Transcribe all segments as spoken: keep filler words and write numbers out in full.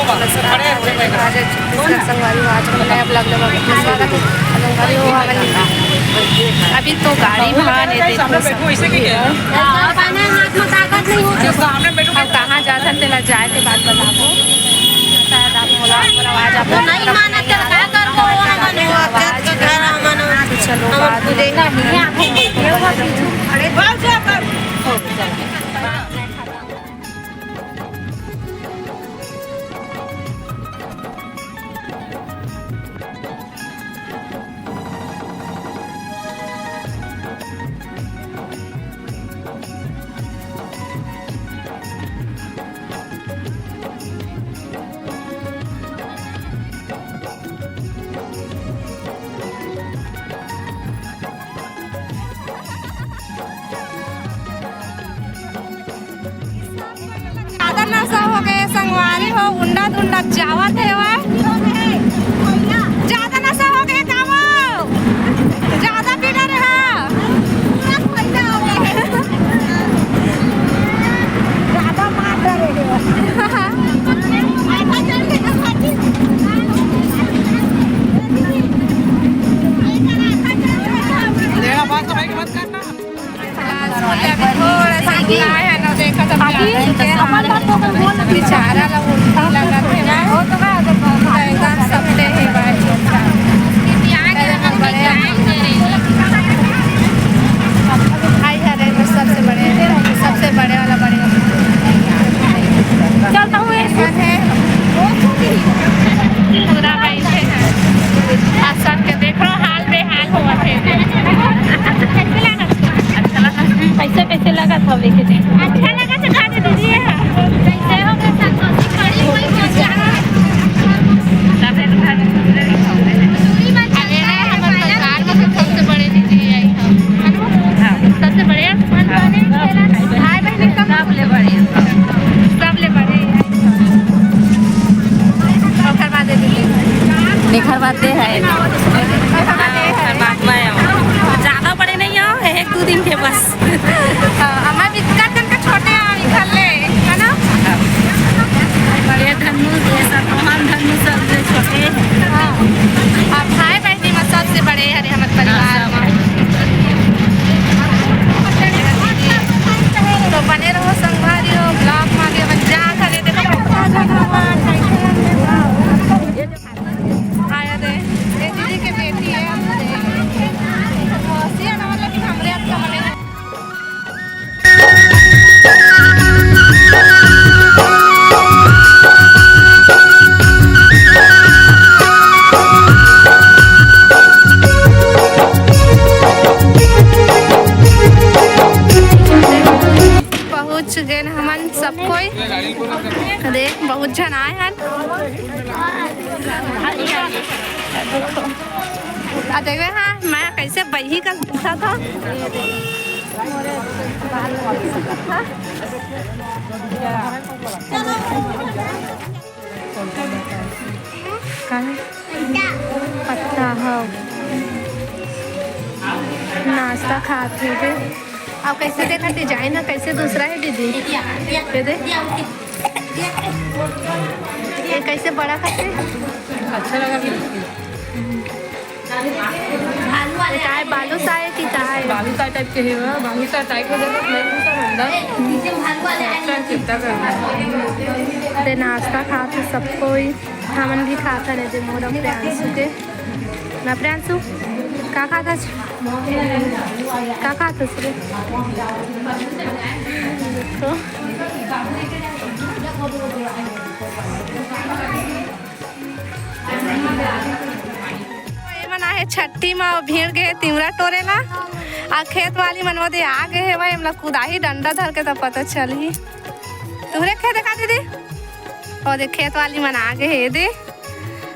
नमस्कार, आज छत्तीसगढ़ संगवारी हो, आज हम नया vlog ले स्वागत है। संगवारी हो, हमन अभी तो गाड़ी में आने देखो सब। अब कहाँ जाथन तेला जाए के बाद बताबो। शायद आप मोला, मोला आवाज आप नहीं मानत, तेला का करबो, वो हमन वो आवाज तो चलो, बाद में। ज्यादा नशा हो गए संगवारी हो, उंडा दुंडा जावत हेवय। ज्यादा नशा हो गए का वो? ज्यादा पी डरे हा? ज्यादा मार डरे हे। थोड़ा सा आए है ना, देखा सब बेचारा ला उल्टी लगत है ना, एकदम सपटे ही बा। भाई है रे, तो सबसे बड़े, सबसे बड़े वाला बड़े। चलता हूँ ऐसे। पूरा बैठे हैं। आ सबके देख लो, हाल बेहाल होवत है। अच्छा लगा। कैसे, कैसे लगा था लेके? अच्छा लगा तो खा दे दीजिए। कैसे हो गए संतोषी? बड़ी कोई मजा। अरे, हमारे परिवार में तो सबसे बड़े दीदी आई हम। सबसे बड़े। भाई बहन सब ले बड़े। सब ले बड़े। ओकर बाद दे दीदी। एकर बाद दे है। परमात्मा है। ज्यादा बड़े नहीं हो, एक दो दिन के बस। हाँ, हमारे बिस्तर कन का छोटे आ, इधर ले, है ना? ये धनुष, ये सब, हमार धनुष सब जो छोटे हैं। हाँ। अब भाई बहनी में सबसे बड़े हरे हमर परिवार में। तो बने रहो संगवारी हो, vlog में आगे बन जा, खड़े देखो। आया दे, ये दीदी के बेटी है। मौसी है ना, मतलब कि हमरे हाथ का बने। पहुंच गए हमन सब कोई। देख, बहुत झन आए हैं। आ देखबे, हाँ, मैं कैसे बही का दिखा था। का है? पत्ता हो। नाश्ता खात हे दे। अब कैसे देखा design है, कैसे दूसरा है दीदी? ये दे। ये कैसे बड़ा करते? अच्छा लगा बिल्कुल। ये का है, बालूशाही की का है? बालूशाही type के है वो, बालूशाही type हो जाता है, मैं भी सब अंदर। अच्छा, चिंता करना। ते नाश्ता खात हे सब कोई, हमन भी खात हन, दे मोर अउ प्रियांशु के। ना प्रियांशु, का खात हस? का खात हस रे? तो ये मन आहे छट्ठी म, भीड़ गे तिवरा टोरे ला। आ खेत वाली मन ओदे आ गे हे, भाई हमला कुदाही डंडा धर के, तब पता चलही। तुहरे खेत का दीदी? ओदे खेत वाली मन आ गे हे दे।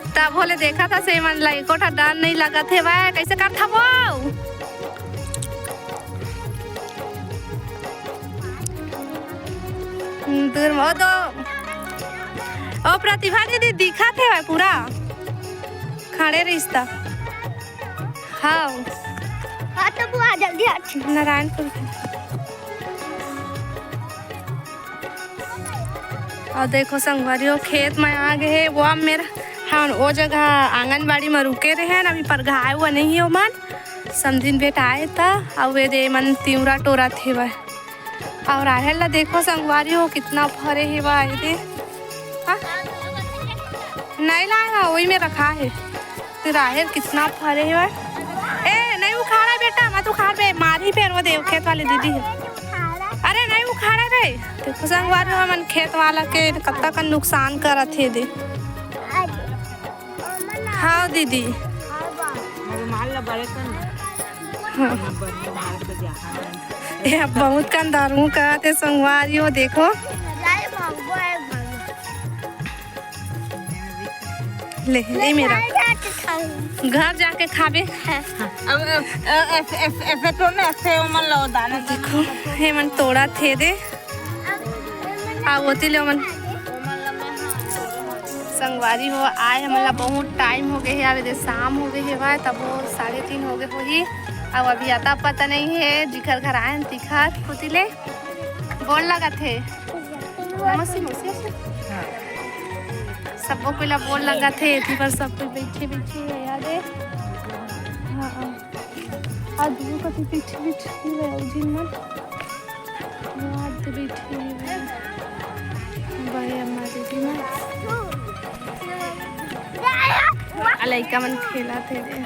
तब होले देखा था से मन ला एको ठा डर नहीं लगत हे, भाई कैसे करथा वो? दूर में ओ दो, ओ प्रतिभा दीदी दिखत हे पूरा, खड़े रिश्ता। हाँ। हाँ, तो बुआ जल्दी हट। नारायणपुर के। अउ देखो संगवारी हो, खेत में आ गए हे। वो अब मेरा, हमन वो जगह आंगनबाड़ी में रुके रहे हैं, अभी परघाए हुआ नहीं है ओमन। समधिन बेटा आए था, अउ ये दे मन तिवरा टोरा थे वह। अउ राहेर ला देखो संगवारी हो, कितना फरे हे वह, ये दे। हाँ? नहीं लाए, हाँ, वही में रखा है। तो राहेर कितना फरे हे भाई। ए, नहीं उखाड़ा बेटा, मत उखाड़ बे, मारी फेर वो देव खेत वाली दीदी है। अरे नहीं उखाड़ा बे। देखो संगवारी हो, हमन खेत वाला के कत्ता का नुकसान करत हे दे। हाँ दीदी। हाँ। ये अब बहुत कन दारू कहत हे संगवारी हो, देखो। ले, ए मेरा। घर जाके खाबे। अब, अब, अब, ऐसे, ऐसे, ऐसे तो ना, ऐसे ओमन लो दाना। देखो, ये मन तोड़ा थे दे। आ, ओती ले ओमन। संगवारी हो, आए हमन ला बहुत टाइम हो गए हे, आवे दे शाम हो गए हे भाई, तब वो साढ़े तीन हो गए होही। अब अभी आता पता नहीं है, जिखर घर आए हैं तिखर। ओती ले गोड़ लगा थे। नमस्ते मौसी। हाँ। सबको पहला गोड़ लगा थे, एती पर सब कोई बैठे बैठे है यार। हाँ। आज दूर कति बैठे बैठे है जिन मन। वो आज तो बैठे है। भाई अम्मा दीदी मन। आ लइका मन खेला थे रे।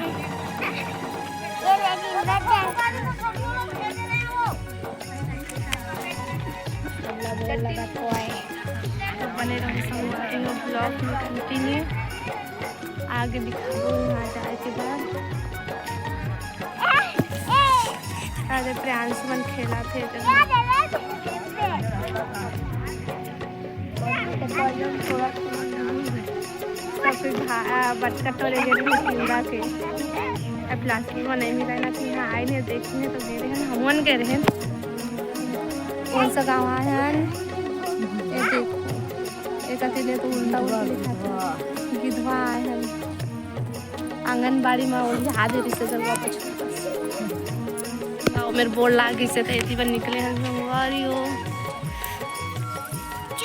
तो बने रहो संगवारी हो vlog में continue। आगे दिखाबो वहाँ जाए के बाद। अरे प्रियांशु मन खेला थे तो थोड़ा सब कोई भा-, आ, बटका टोरे गए रहे तिवरा के। अब प्लास्टिक में नहीं मिला ना कि यहाँ आए नहीं, देखे नहीं तो गए रहे, हमन गए रहे। कौन सा गाँव आए हैं? ये देखो, एक अकेले तो उल्टा उल्टा लिखा था। गिधवा आए हैं। आंगनबाड़ी में ओढ़ा दे रही से गलवा पछुआ। तो मेरे बोर लाग गई से तो एती बर निकले हैं संगवारी हो।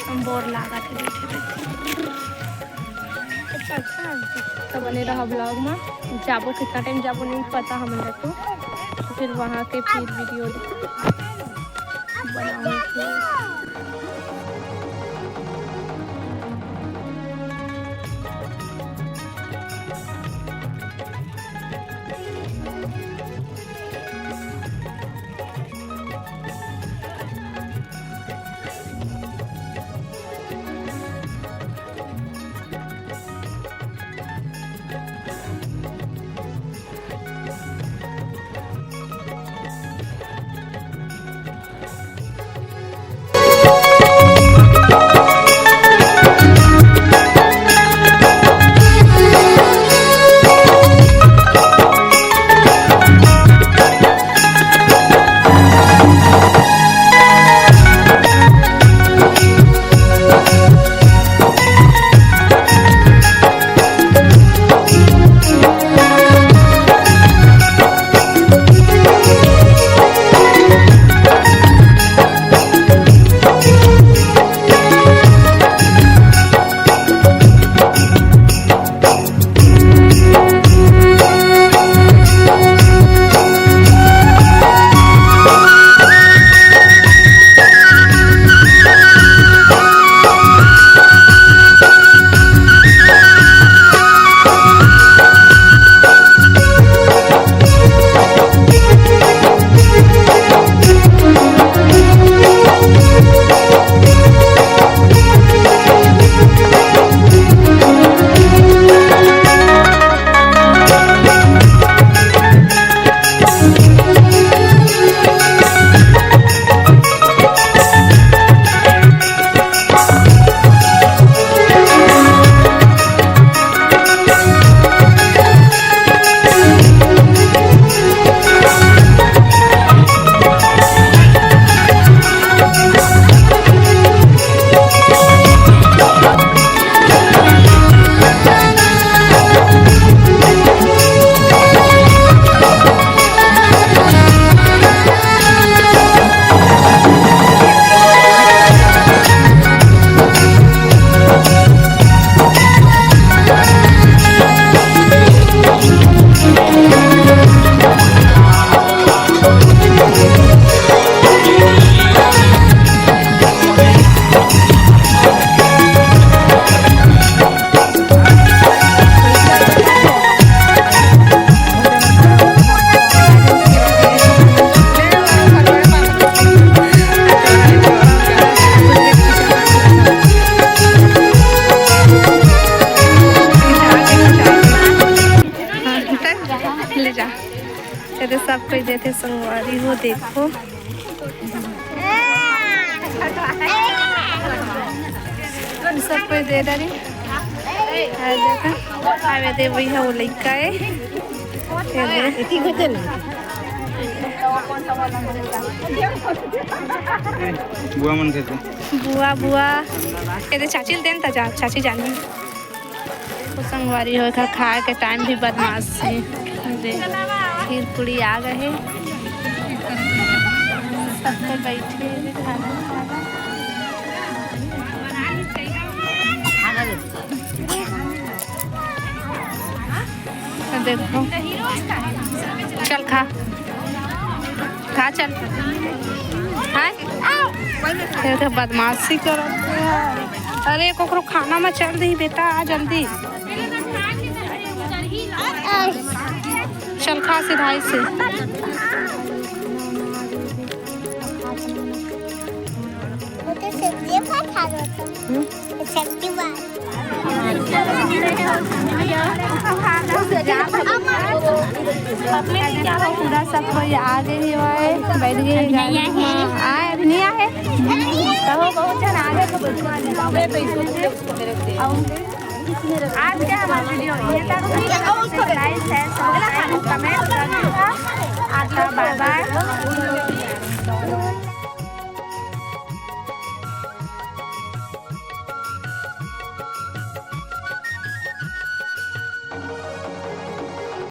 हम बोर लागा थे बैठे बैठे। तो बने रहा vlog में। जाबो कितना टाइम जाबो नहीं पता हमन ला तो। तो फिर वहाँ के फिर video बनाऊंगी। सब कोई देथे संगवारी हो, देखो। सब कोई दे डारी। आ देखा, आवे दे, वही है वो लइका है। ये दे। बुआ मन के तो। बुआ, बुआ। ये दे चाची ल देन त जा, चाची जानी। तो संगवारी हो, एखर खाए के टाइम भी बदमाशी। दे, खीर पूड़ी आ गए हे। सब कोई बैठे हे खाना खाना। तो देखो, चल खा, खा चल। हाय, ये तो बदमाशी करत हे। अरे, कोकरो खाना में चल दी बेटा, आ जल्दी। चल खा सिधाई से। वो तो सब्जी खा खा रहा था। हम्म? सब्जी बात। पूरा सब कोई आ गए हे, भाई बैठ गए हे गाड़ी में। आए, अभी नहीं आए। कहो, बहुत जन आ गए। आज क्या हमारा वीडियो ये तक।